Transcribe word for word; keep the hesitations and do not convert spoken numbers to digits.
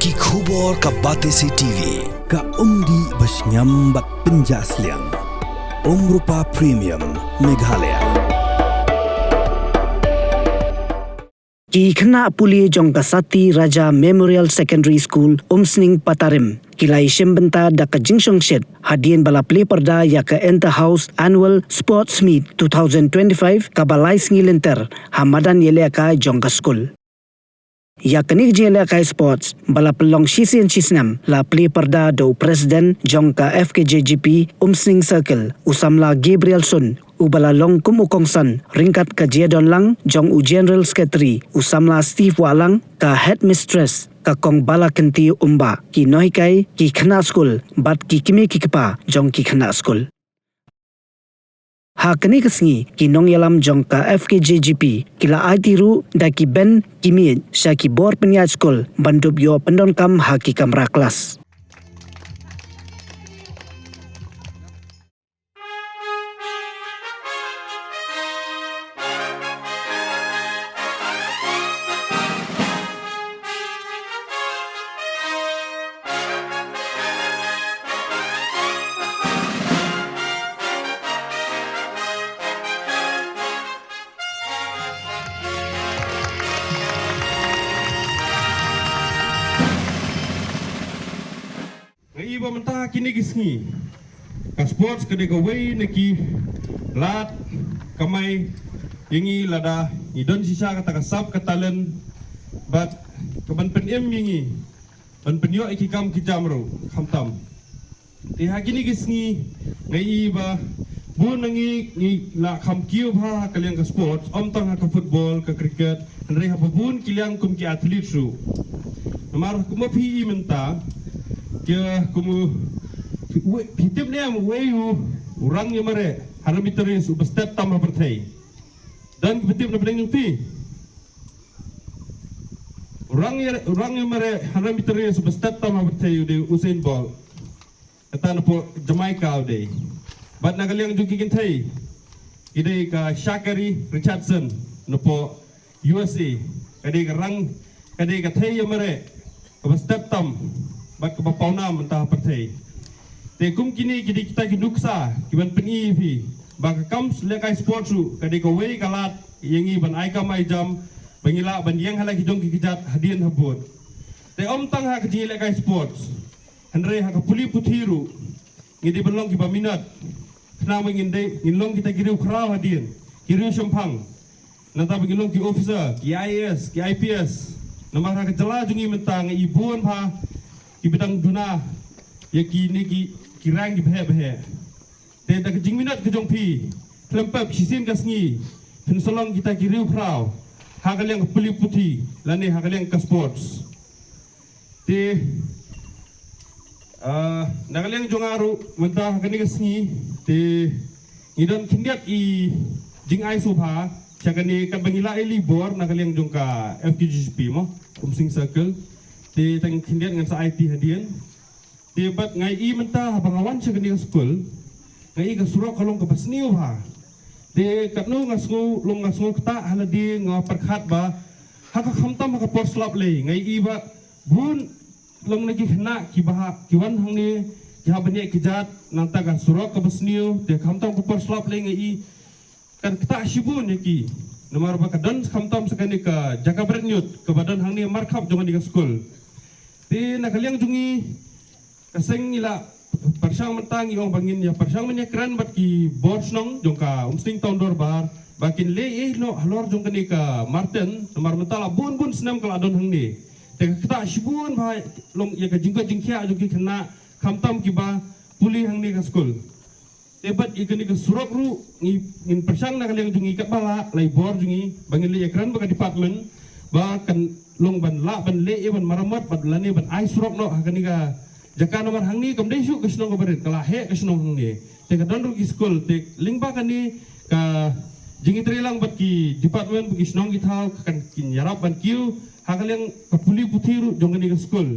Ki khubor ka Batesi T V, ka umdih ba shngiam bad pynjah sliang. Umrupa Premium, Meghalaya. Ki khynnah pule jong ka Sati Raja Memorial Secondary School, Umsning Patarim, ki la ïashim bynta da ka jingshongshit hadien ba la plie pyrda ïa ka Inter House Annual Sports Meet two thousand twenty-five, kaba lai sngi lynter ha madan ïalehkai jong ka skul. Ïa kane ka jingïalehkai sports ba la pynlong shisien shisnem la plie pyrda da u President jong ka F K J G P Umsning Circle, u samla Gabriel Sun, uba la long kum u kongsan ryngkat ka jingdon lang jong u General Secretary, u samla Steve Wahlang, ka Headmistress, ka Kong Balakynti Umbah, ki nonghikai, ki khynnah skul bad ki kmie ki kpa jong ki khynnah skul. Ha kane ka sngi, ki nongïalam jong ka F K J G P ki la aiti ruh da ki band, ki miej sha ki bor pynïaid skul ban dup ïoh pyndonkam ha ki kamra klas. Nga i ba mynta kine ki sngi, ka sports ka dei kawei na ki lad kamai ïa ngi lada ngi don shisha kata ka sap ka talent, bad ka ban pynim ïa ngi ban pynïoh ïa ki kam ki jam ruh khamtam. Te ha kine ki sngi nga i ba bun na ngi ngi la kham kiew bha ha ka liang ka sports, ym tang ha ka football, ka cricket, hynrei ha ba bun ki liang kum ki athlete ruh. Namar kumba phi i mynta, ki kum u, phi, phi tip ne em uwei u, u rang ïa mareh hundred meter race uba stet tam ha pyrthei? Don kiba tip na pdeng jong phi? U rang ïa, u rang ïa mareh hundred meter race uba stet tam ha pyrthei u dei Usain Bolt. Kata na pdeng Jamaica u dei. Bad na ka liang jong ki kynthei, ki dei ka Sha'Carri Richardson na pdeng U S A. Ka dei ka rang, ka dei ka thei ïa mareh kaba stet tam bad kaba pawnam mynta ha pyrthei. Te kum kine ki dei kita ki nuksa ki ban pyni ïa phi ba ka kam lehkai sports ruh ka dei kawei ka lad ïa ngi ban ai kam ai jam ba ngi lah ban ïeng ha la ki jong ki kjat hadien habud. Te ym tang ha ka jingïalehkai sports, hynrei ha ka pule puthi ruh ngi dei ban long kiba minot. Khnang ba ngin dei, ngin long kita ki riewkhraw hadien, ki riewshemphang. Nangta ba ngin long ki officer, ki I A S, ki I P S. Namar ha ka jylla jong ngi mynta nga i bun bha kiba dang duna ïa kine ki, ki rank kiba heh ba heh. Te da ka jingminot ka jong phi, khlem pep shisien ka sngi phin sa long kita ki riewkhraw ha ka liang ka pule puthi lane ha ka liang ka sports. Te, ah, na ka liang jong nga ruh mynta ha kane ka sngi, te ngi don khyndiat i jingai sngewbha sha kane, katba ngi la ïa leit bor na ka liang jong ka F K J G P mo, Umsning Circle. Te tang khyndiat ngan sa aiti hadien. Te bad nga i mynta haba nga wan sha kane ka skul, nga i ka surok ka long kaba sniew bha. Te katno nga sngew, long nga sngew ktah ha lade, nga pyrkhat ba ha ka, khamtam ha ka por slap lei, nga i ba bun long na ki khynnah kiba hap, ki wan hangne, ki hap ban ïaid ki jat, nangta ka surok kaba sniew, te khamtam ka por slap lei nga i kan ktah shibun ïa ki. Namar ba ka don khamtam sa kane ka jaka bret ñiut kaba don hangne markhap jong kane ka skul. Te na ka liang jong ngi, ka seng ngi la pyrshang mynta, ngi ong ba ngin ïa pyrshang ban ïakren bad ki bor shnong jong ka Umsning Town Dorbar ba kin leh ei noh halor jong kane ka Marten, namar mynta la bun bun snem ka la don hangne. Te ka ktah shibun bha long ïa ka jingkoit jingkhiah jong ki khynnah, khamtam kiba pule hangne ka skul. Te bad ïa kane ka surok ruh ngi, ngin pyrshang na ka liang jong ngi katba lah, la i bor jong ngi ba ngin leit ïakren bad ka department ba kan long ban lah ban leh ei ban maramot bad lane ban ai surok noh ha kane ka jaka, namar hangne kam dei shuh ka shnong kaba rit, ka la heh ka shnong hangne. Te ka don ruh ki skul, te lyngba kane ka jingïatreilang bad ki department bad ki shnong ki thaw, kan kin ïarap ban kiew ha ka liang ka pule puthi ruh jong kane ka skul.